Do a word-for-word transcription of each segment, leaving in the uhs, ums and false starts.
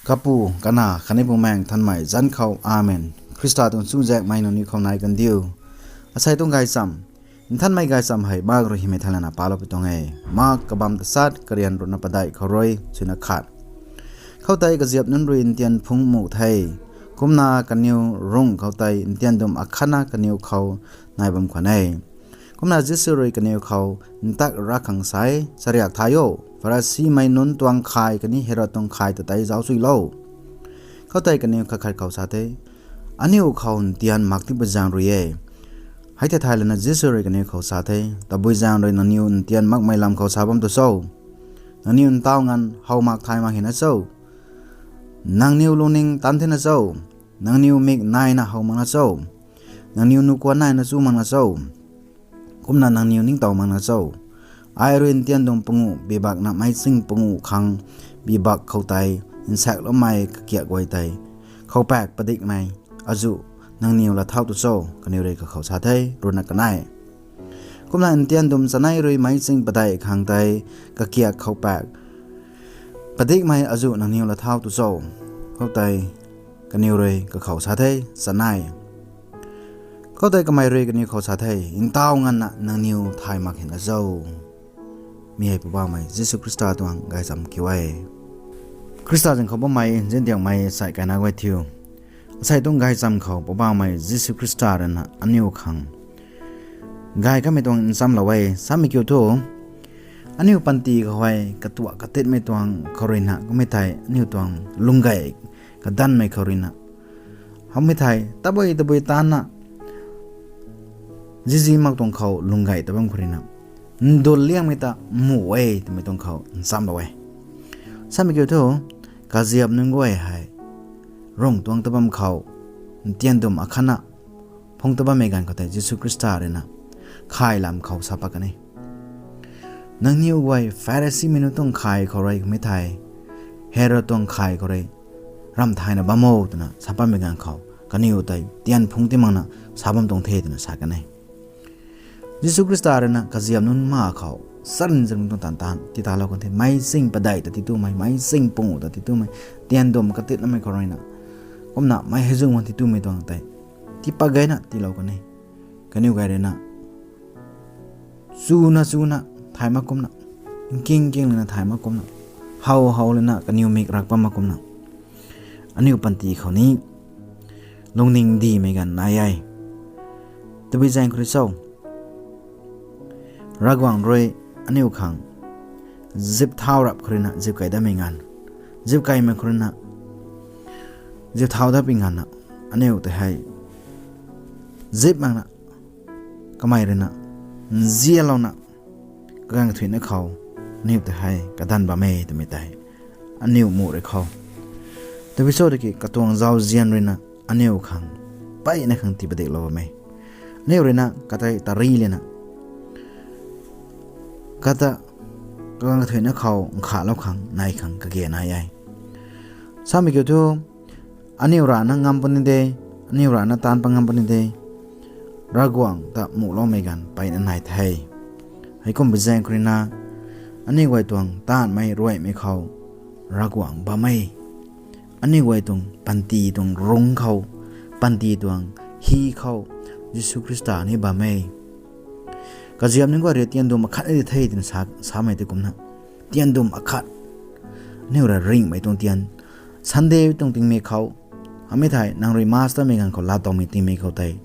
Kapu, Kanac khatni Bumaengh Nthanmei zanc khou, Amen. Khrista tuang chuzaenghmei nangniw khou nai kandiu. Asei tuang gaychamv, Nthanmei gaychamv hei Mark rui hymei thaylana paloupui tuang e. Mark kabamv tachat, karian ruhna padeih khou rui swna khat. Khoutei kaziap nunc rui ntian phungc muh the. Kumna kaniw rungc khoutei ntian dum akhatna kaniw khou nai bam khwan e. Kumna Jisu rui kaniw khou ntak rav khang sa e, Chariak thay o, Pharisimei nunc tuang khay khatni Herod tuang khay ta tei zauc chuilou. Khoutei kaniw khat khat khou sa the, Aniu khou ntian mak tipui zaeng rui e. Hei thei thaylana Jisu rui kaniw khou sa the, Tabui zaeng rui nangniw ntian makmei lam khou sa bam tu cho? Nangniw ntaw nganv how mak thay mak hina cho? Nangniw lungning tan thena cho? Nangniw mik naina how makna cho? Nangniw nuhkuan naina chu makna cho? Kumna nangniw ningtow makna cho? Ai rui ntian dum panguh bibakna meic ching panguh khang bibak khoutei nsaekloumei kakiak guay tei khoupakc padikmei azuh nangniw lathau tu cho? Kaniw rui kakhou sa the, Ruhna kanei. Kumna ntian dum chanei rui meic ching padeih khang tei kakiak khoupakc padikmei azuh nangniw lathau tu cho? Khoutei kaniw rui kakhou sa the, Chanei. Khoutei kamei rui kaniw khou sa the, Ntaw nganvna nangniw thay mak hina cho? Mi hei Poubauhmei Jisu Khrista tuang gaychamv kiu e. Khrista zaeng khou bammei nziandiakmei sai kaina guay thiu, asei tuang gaychamv khou Poubauhmei Jisu Khrista ruina aniu khang gay kamei tuang nchamlou e. Samei kiu thu, aniu panty khou hei katuak katitmei tuang khou ruina kummei thei aniu tuang lungcgay kadanmei khou ruina, hamei thei tabui tabui tanna zizi mak tuang khou lungcgay ta bam khou ruina, ndul liangmei ta muh e twmei tuang khou nchamlou e. Samei kiu thu, kaziap nunc guay hei rungc tuang ta bam khou ntian dum akhatna phungc ta bammei ganv khou tei Jisu Khrista ruina khay lam khou sa pat kan e. Nangniw guay Pharisimei nunc tuang khay khou rui kummei thei Herod tuang khay khou rui ramh thayna bam o twna sa patmei ganv khou kaniw tei tian phungc ti makna sa bam tuang the twna sa kan e. Jisu Khrista ruina kaziap nunc ma khou sarin zarin tuang taanv taanv titalou kan the, meic ching padeih ta titumei, meic ching panguh ta titumei, tian dum katitnamei khou ruina, kumna meic hei zung wan titumei tuang tei tipat gayna tiilou kan e. Kaniw guay ruina chuna chuna thay mak kumna, nking nking lana thay mak kumna, how how lana kaniw mik rak pat mak kumna, aniu panty khou ni lungning dimei ganv nai e. Tabui zaeng khou rui cho, Ravguangc rui aniu khang zip thau rap khou ruina zip key datmei nganv, zip keymei khou ruina zip thau datpui nganvna aniu tei hei zip makna kamei ruina nzianlouna kaganv kathuicna khou aniu tei hei kadanv bam e twmei tei aniu muh rui khou, tabui cho tiki katuang zauzian ruina aniu khang mpeyna khang tiipadiklou bam e. Aniu ruina katei tari lana kata kaganv kathuicna khou nkhahlou khang nai khang kage nai e. Samei kiu thu, aniu rana ngam puni de, aniu rana taanv pat ngam puni de, Ravguangc ta muhloumei ganv mpeyna nai the. Heikumbi zaeng khou ruina aniu guay tuang taanvmei ruaimei khou Ravguangc bam e. Aniu guay tuang panty tuang rungc khou, panty tuang hi khou Jisu Khrista ni bam e. Kaziap nunc guay rui tian dum akhat ni di the twna sa, samei tei kumna, tian dum akhat, aniu rui ringhmei tuang tian, Sunday tuang tingmik khou, hamei thei nang rui mass tamei ganv khou laatowmei tingmik khou tei,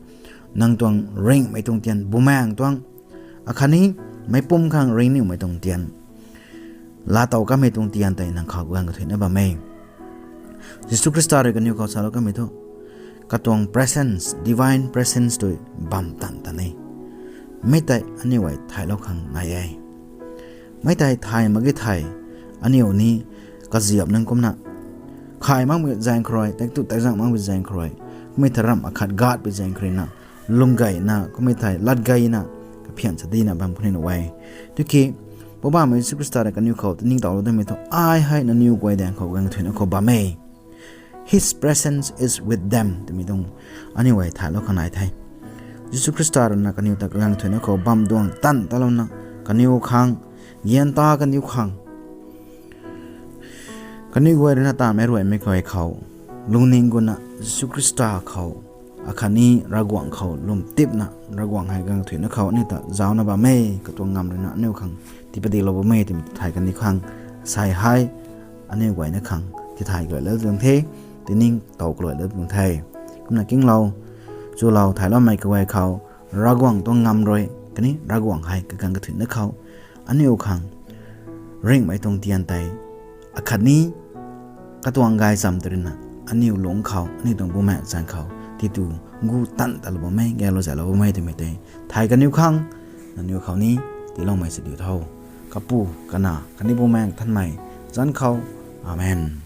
nang tuang ringhmei tuang tian Bumaengh tuang, akhatni meicpumc khang ringcniwmei tuang tian, laatow kamei tuang tian tei nang khou ganv kathuicna bam e. Jisu Khrista rui kaniw khou salou kamei thu, katuang presence, divine presence tei bam tan tan e. Mi tei aniu guay thaylou khang nai e. Mi tei thay mak ge thei, aniu ni kaziap nunc kumna, khay makmei zaeng khou rui, taektut taekzang makmei zaeng khou rui, mi thei ramh akhat gatpui zaeng khou ruina, lung gayna, kummei thei lat gayna, kaphian sa dina bam khou ni nuh e. Tiki, Poubauhmei Jisu Khrista rui kaniw khou tiningtowlou datmei thu, ai hei nangniw guay daeng khou ganv kathuicna khou bam e. His presence is with them twmei tuang aniu guay thaylou khang nai the. Jisu Khrista ruina kaniw ta ganv kathuicna khou bam tuang tan talouna, kaniw khang, gian ta kaniw khang, Kaniw guay rui na tamei ruaimei guay khou, lungning guna Jisu Khrista khou, akhatni Ravguangc khou lwm tipna, Ravguangc hei ganv kathuicna khou aniu ta zaucna bam e, katuang ngam rui na aniu khang tipatilou bam e twmei tithay kaniw khang, sai hei, aniu guayna khang tithay kaluailou tuang the, tining tow kaluailou tuang the. Kumna kinglou, chulou thayloumei kaguay khou, Ravguangc tuang ngam rui khatni Ravguangc hei kaganv kathuicna khou, aniu khang ringhmei tuang tian tei, akhatni katuang gaychamv tei rui na, aniu lungc khou, aniu tuang bumaengh chaeng khou titu gu tan talou bam e, gaylou zaylou bam e twmei tei thay kaniw khang, nangniw khou ni tiiloumei sw diu tho. Kapu, Kanac khatni Bumaengh Nthanmei zanc khou. Amen.